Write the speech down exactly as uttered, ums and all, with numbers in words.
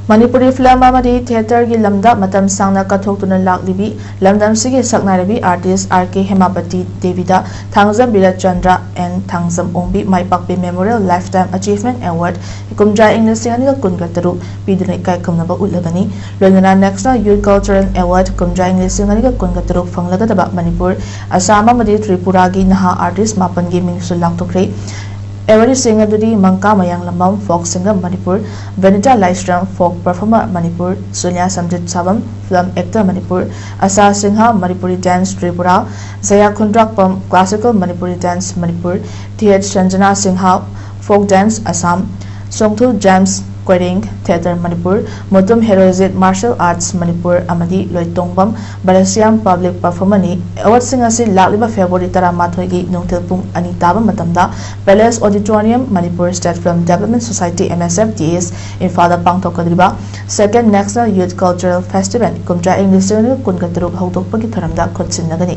Manipuri film ꯑꯃꯗꯤ ꯊꯤꯌꯦꯇꯔꯒꯤ ꯂꯝꯗ ꯃꯇꯝ ꯁꯥꯡꯅ ꯀꯠꯊꯣꯛꯇꯨꯅ ꯂꯥꯛꯂꯤꯕꯤ ꯂꯝꯗꯝꯁꯤꯒꯤ ꯁꯛꯅꯥꯏꯔꯕꯤ ꯑꯥꯔꯇꯤꯁ ꯑꯥꯔ ꯀꯦ ꯍꯦꯃꯥꯄꯇꯤ ꯗꯦꯕꯤꯗ Thangjam Birat Chandra N Thangjam Ongbi Mai Pakpi memorial lifetime achievement award ꯀꯨꯝꯖꯥ ꯏꯪ ꯂꯤꯁꯤꯡ ꯑꯅꯤꯒ ꯀꯨꯟꯒ ꯇꯔꯨꯛ ꯄꯤꯗꯨꯅ ꯏꯀꯥꯏ ꯈꯨꯝꯅꯕ ꯎꯠꯂꯕꯅꯤ꯫ ꯂꯣꯏꯅꯅ ꯅꯦꯁꯅꯦꯜ ꯌꯨꯠ ꯀꯜꯆꯔꯦꯜ ꯑꯦꯋꯥꯔꯗ ꯀꯨꯝꯖꯥ ꯏꯪ ꯂꯤꯁꯤꯡ ꯑꯅꯤꯒ ꯀꯨꯟꯒ ꯇꯔꯨꯛ ꯐꯪꯂꯒꯗꯕ ꯃꯅꯤꯄꯨꯔ, ꯑꯁꯥꯝ ꯑꯃꯗꯤ ꯇ꯭ꯔꯤꯄꯨꯔꯥꯒꯤ ꯅꯍꯥ ꯑꯥꯔꯇꯤꯁ ꯃꯥꯄꯟꯒꯤ ꯃꯤꯡꯁꯨ ꯂꯥꯎꯊꯣꯛꯈ꯭ꯔꯦ꯫ ꯑꯦꯋꯥꯔꯗꯁꯤꯡ ꯑꯗꯨꯗꯤ ꯃꯪꯀꯥ ꯃꯌꯥꯡꯂꯝꯕꯝ, folk singer Manipur, Benita Laishram, folk performer Manipur, Sunya Samjit Sabam, film actor Manipur, Asha Singh, Manipuri dance Tripura, Jaya Khundrakpam, classical Manipuri dance Manipur, T H Sanjana Singh, folk dance Assam, Songthu James Koireng, theatre Manipur, Mutum Herojit, martial arts Manipur ꯑꯃꯗꯤ ꯂꯣꯏꯇꯣꯡꯕꯝ ꯕꯂꯁꯤꯌꯥꯝ, ꯄꯕ꯭ꯂꯤꯛ ꯄꯔꯐꯣꯔꯃꯔꯅꯤ꯫ ꯑꯦꯋꯥꯔꯗꯁꯤꯡ ꯑꯁꯤ ꯂꯥꯛꯂꯤꯕ ꯐꯦꯕ꯭ꯔꯨꯋꯥꯔꯤ ꯇꯔꯥꯃꯥꯊꯣꯏꯒꯤ ꯅꯨꯡꯊꯤꯜ ꯄꯨꯡ ꯑꯅꯤ ꯇꯥꯕ ꯃꯇꯝꯗ palace auditorium, Manipur state film development society, M S F D S, ꯏꯝꯐꯥꯜꯗ ꯄꯥꯡꯊꯣꯛꯀꯗꯧꯔꯤꯕ second national youth cultural festival ꯀꯨꯝꯖꯥ ꯏꯪ ꯂꯤꯁꯤꯡ ꯑꯅꯤꯒ ꯀꯨꯟꯒ ꯇꯔꯨꯛ ꯍꯧꯗꯣꯛꯄꯒꯤ ꯊꯧꯔꯝꯗ ꯈꯨꯠꯁꯤꯟꯅꯒꯅꯤ꯫